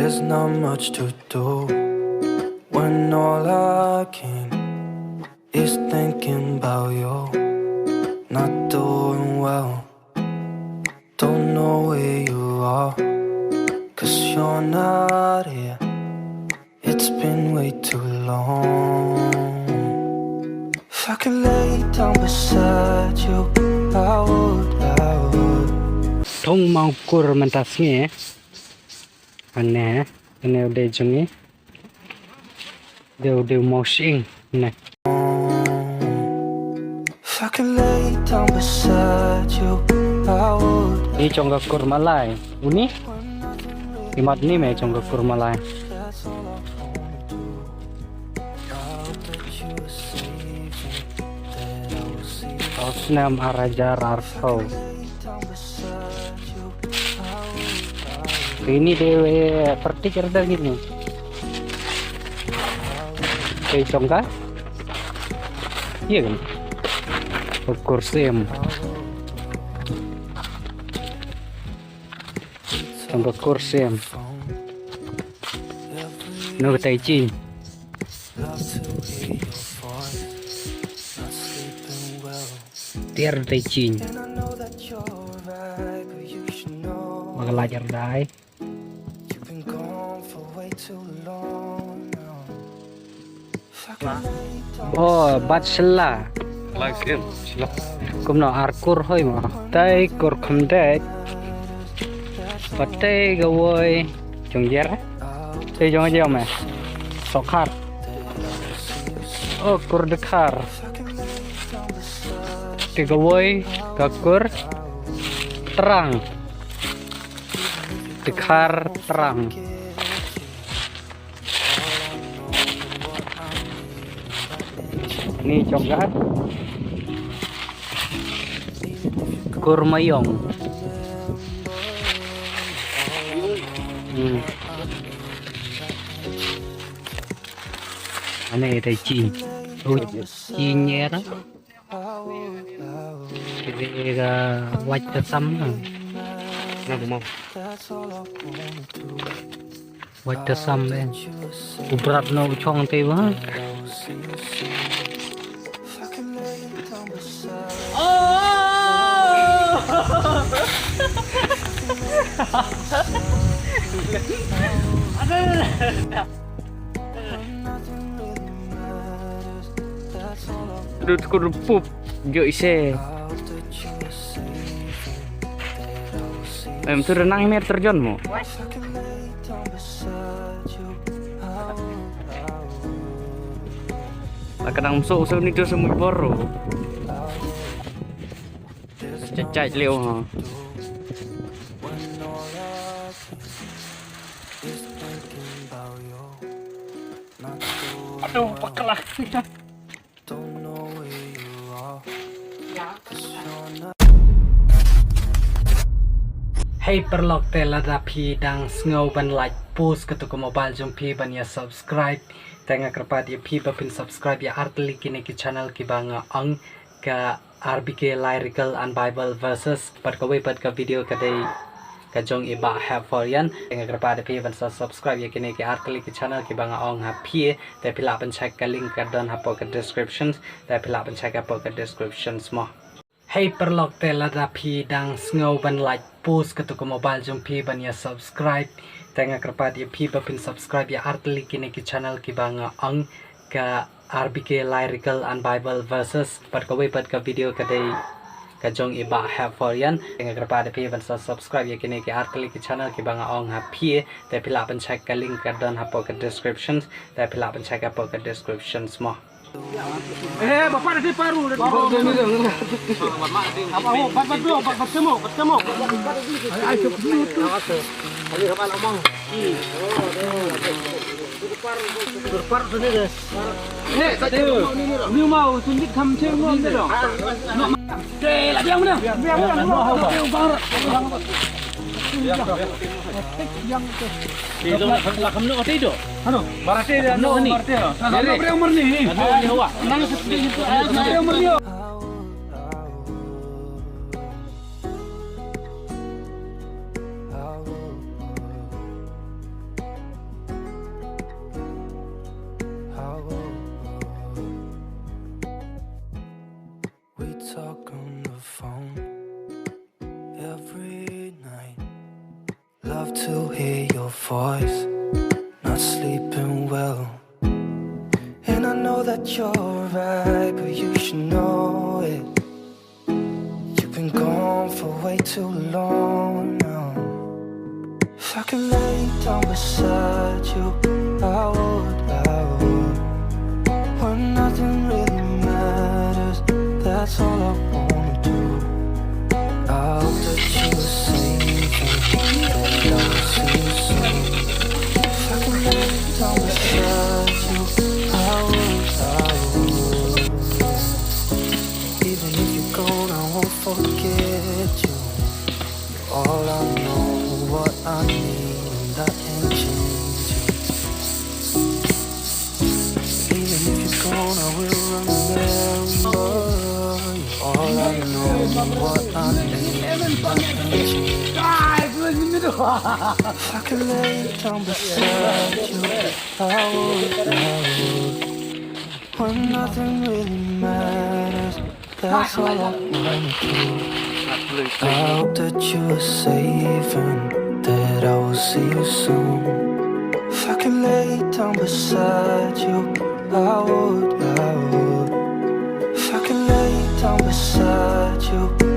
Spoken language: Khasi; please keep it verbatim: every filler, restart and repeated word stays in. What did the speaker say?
There's not much to do when all I can is thinking about you. Not doing well, don't know where you are, cause you're not here. It's been way too long. If I could lay down beside you, I would, I would. Thung Mawkur mynta sngi. Hangne, hangne u dei jong ngi. Dei u, dei u Mawshing ne. If I could lay down beside you, I would. Ni jong ka kur Malai. Uni? Imat ni me jong ka kur Malai. Snem ar hajar arphew. Ini dewe pertik ada gini. Kayak congka? Iya kan? Ukur sim. Congka kur sim. No tai chin. Tiar dei chin. Magalai jar dai. Oh, bat shella. Kumno arkur hoi mo. Tai kur kham dei. Bat tai ga woi. Jong jer. Tai jong jer me. Sokhar. Oh, kur dekhar. Te kawei ka kur Trang. Dekhar Trang. Ni jong ka kur Mayong. Hmm. Ane dei chin. Oh, chin era. Kiri ka wait ka sam na. Na bu mau. Wait ka sam eh. U brat no u chong te ba. Dut kur pup jo ise. Em tu renang mer terjun mo. La kadang msuk msuk ni tu semui boro. Cecai leo ha. Aduh, pakelah. Hey paralok, te lada phi dang sngew ban like post katu ka mobile jong phi ban ïa subscribe, te nga kyrpad ïa phi ba phin subscribe ïa artylli kine ki channel kiba nga ong, ka R B K Lyrical and Bible Verses, bad kawei pat ka video ka dei ka jong i Bah Hep Forian. Te nga kyrpad ïa phi ban sa subscribe ïa kine ki artylli ki channel kiba nga ong ha phi, te phi lah ban check ka link ka don hapoh ka description, te phi lah ban check hapoh ka description mo. Hey paralok, te lada phi dang sngew ban like post katu ka mobile jong phi ban ïa subscribe, te nga kyrpad ïa phi ba phin subscribe ïa artylli kine ki channel kiba nga ong, ka R B K Lyrical and Bible Verses, bad kawei pat ka video ka dei ka jong i Bah Hep Forian. Te nga kyrpad ïa phi ban sa subscribe ïa kine ki artylli ki channel kiba nga ong ha phi, te phi lah ban check ka link ka don hapoh ka description, te phi lah ban check hapoh ka description mo. Eh, bapak nanti paru, nanti paru. Apa, oh, bat, bat, bat, bat, bat, semua, bat, semua. Ai, ai, cuk, dulu tu. Berpar sini deh. Ni, tak ada. Ni mau tunjuk kamu cek mau ni dong. Oke, lah, biar mana? Biar mana? Biar mana? Biar mana? Ti lo la kham, la kham no ti do. Ano? Marate da no, marate. Ano, bre umar ni. Ano ni wa. Nang sa ti ni. Ano bre umar ni. To hear your voice, not sleeping well. And I know that you're right, but you should know it. You've been gone for way too long now. If I could lay down beside you, I would, I would. When nothing really matters, that's all I wanna do. I hope that you were safe and that I will see you soon. If I could lay down beside you, I would, I would. Even if you're gone, I won't forget you. All I know, what I need, and that ain't changing. Even if you're gone, I will remember you. All I know, what I need, and that ain't changing. If I could lay down beside you, I would, I would. When nothing really matters, that's all I wanna do. I hope that you are safe and that I will see you soon. If I could lay down beside you, I would, I would. If I could lay down beside you,